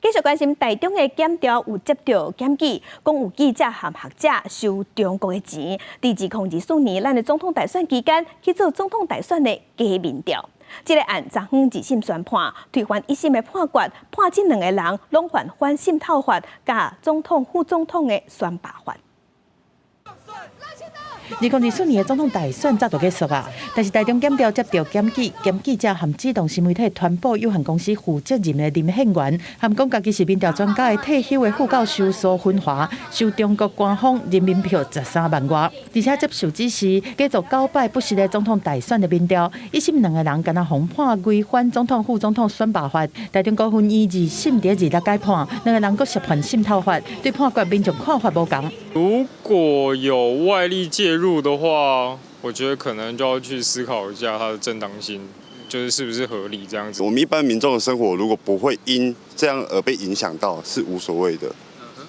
繼續關心台中的檢調有接到檢舉，講有記者和學者收中國的錢，佇2024年咱的總統大選期間去做總統大選的假民調。這個案昨昏二審宣判，推翻一審的判決，判這兩個人攏犯反滲透法，佮總統、副總統的選罷法。2024年的總統大選早就結束啊，但是台中檢調接到檢舉，檢記者和主動新媒體傳播有限公司負責人的林憲元，含講家己是民調專家的退休的副教授蘇芬華，收中國官方人民幣13萬外，而且接受指示，繼續九擺不實的總統大選的民調，一審兩個人敢若予判違反總統、副總統選罷法，台中高分院二審佇26改判，兩個人閣涉犯滲透法，對判決民眾看法無仝。如果有外力介入的話，我覺得可能就要去思考一下它的正當性，就是是不是合理這樣子。我們一般民眾的生活如果不會因這樣而被影響到，是無所謂的。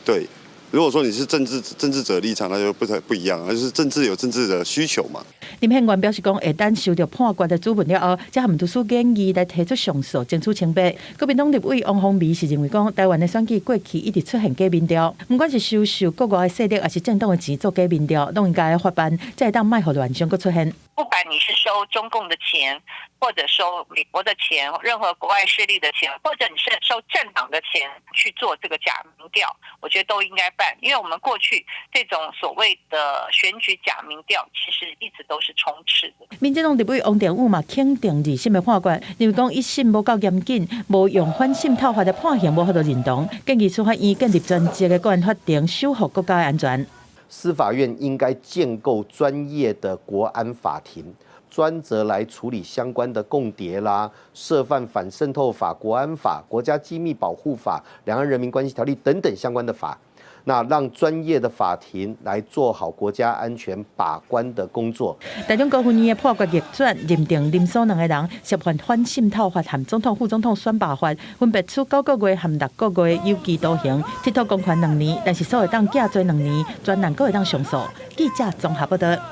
對，如果說你是政治者立場，那就不太不一樣，就是政治有政治的需求嘛。林憲元表示講，會等收到判決的主文了後，才和律師建議來提出上訴，爭取清白。國民黨立委王鴻薇是認為講，台灣的選舉過去一直出現假民調，毋管是收受國外的勢力，抑是政黨的錢做假民調，攏應該法辦，才會當莫予亂象閣出現。不管你是收中共的錢，或者收美國的錢，任何國外勢力的錢，或者你是收政黨的錢去做這個假民調，我覺得都應該辦。因為我們過去這種所謂的選舉假民調，其實一直都是充斥的。民進黨立委王定宇嘛肯定二審的判決，認為講一審無夠嚴謹，無用反滲透法的判刑無法度認同，建議司法院建立專職的國安法庭，守護國家的安全。司法院應該建構專業的國安法庭，專責來處理相關的共諜啦、涉犯反滲透法、國安法、國家機密保護法、兩岸人民關係條例等等相關的法，那讓專業的法庭來做好國家安全把關的工作。台中高分院的判決逆轉，認定林蘇兩個人涉犯反滲透法和總統、副總統選罷法，分別處9個月和6個月有期徒刑，剝奪公權2年，但是煞會當減罪2年，全案閣會當上訴。記者綜合報道。